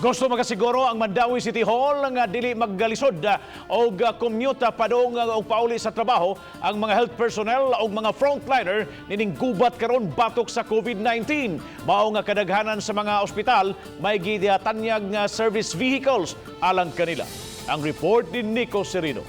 Gusto makasiguro ang Mandaue City Hall nga dili maggalisod og commute padung og pauli sa trabaho ang mga health personnel o mga frontliner nining gubat karon batok sa COVID-19. Mao nga kadaghanan sa mga ospital may gitanyag nga service vehicles alang kanila. Ang report ni Nico Serino.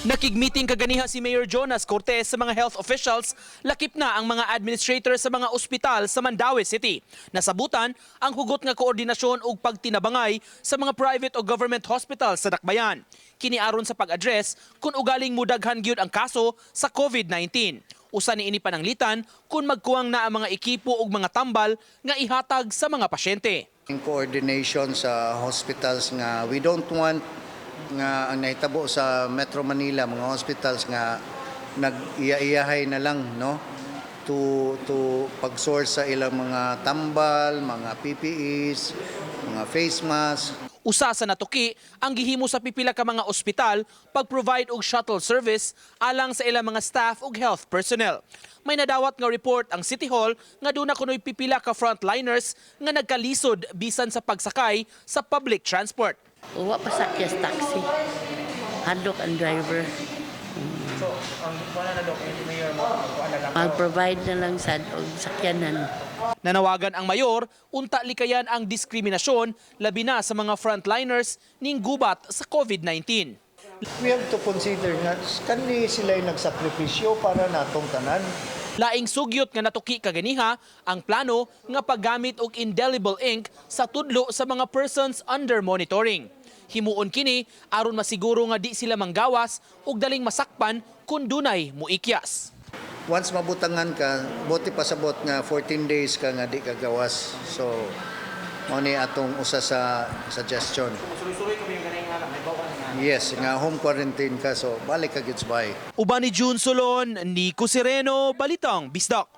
Nakig-meeting kaganiha si Mayor Jonas Cortez sa mga health officials, lakip na ang mga administrator sa mga ospital sa Mandaue City. Nasabutan ang hugot nga koordinasyon ug pagtinabangay sa mga private o government hospitals sa Dakbayan. Kini aron sa pag-address kung ugaling mudaghan gyud ang kaso sa COVID-19. Usa ni ini pananglitan kung magkuwang na ang mga ekipo ug mga tambal nga ihatag sa mga pasyente. In coordination sa hospitals nga we don't want nga ang nahitabo sa Metro Manila, mga hospitals nga nag-iya-iyahay na lang, no, to pag-source sa ilang mga tambal, mga PPEs, mga face mask. Usa sa natuki ang gihimo sa pipila ka mga ospital pag-provide og shuttle service alang sa ilang mga staff ug health personnel. May nadawat nga report ang City Hall nga duna kunoy pipila ka frontliners nga nagkalisod bisan sa pagsakay sa public transport. Wa pa sakya sa taxi. Hadlok ang driver. So, ang wala na, Dok, Mayor, magkuan na lang. Mag-provide na lang sad og sakyanan. Nanawagan ang mayor unta likayan ang diskriminasyon, labi na sa mga frontliners ning gubat sa COVID-19. We have to consider nga kani sila nagsakripisyo para natong tanan. Laing sugyot nga natuki kaganiha ang plano nga paggamit og indelible ink sa tudlo sa mga persons under monitoring. Himuon kini aron masiguro nga di sila manggawas ug daling masakpan kung dunay muikyas. Once mabutangan ka, bote pasabot nga 14 days ka nga di ka gawas. So mao ni atong usa sa suggestion. Yes, nga home quarantine ka, so balik ka gyud sa bahay. Uban ni June Solon, Nico Sereno, Balitang Bisdak.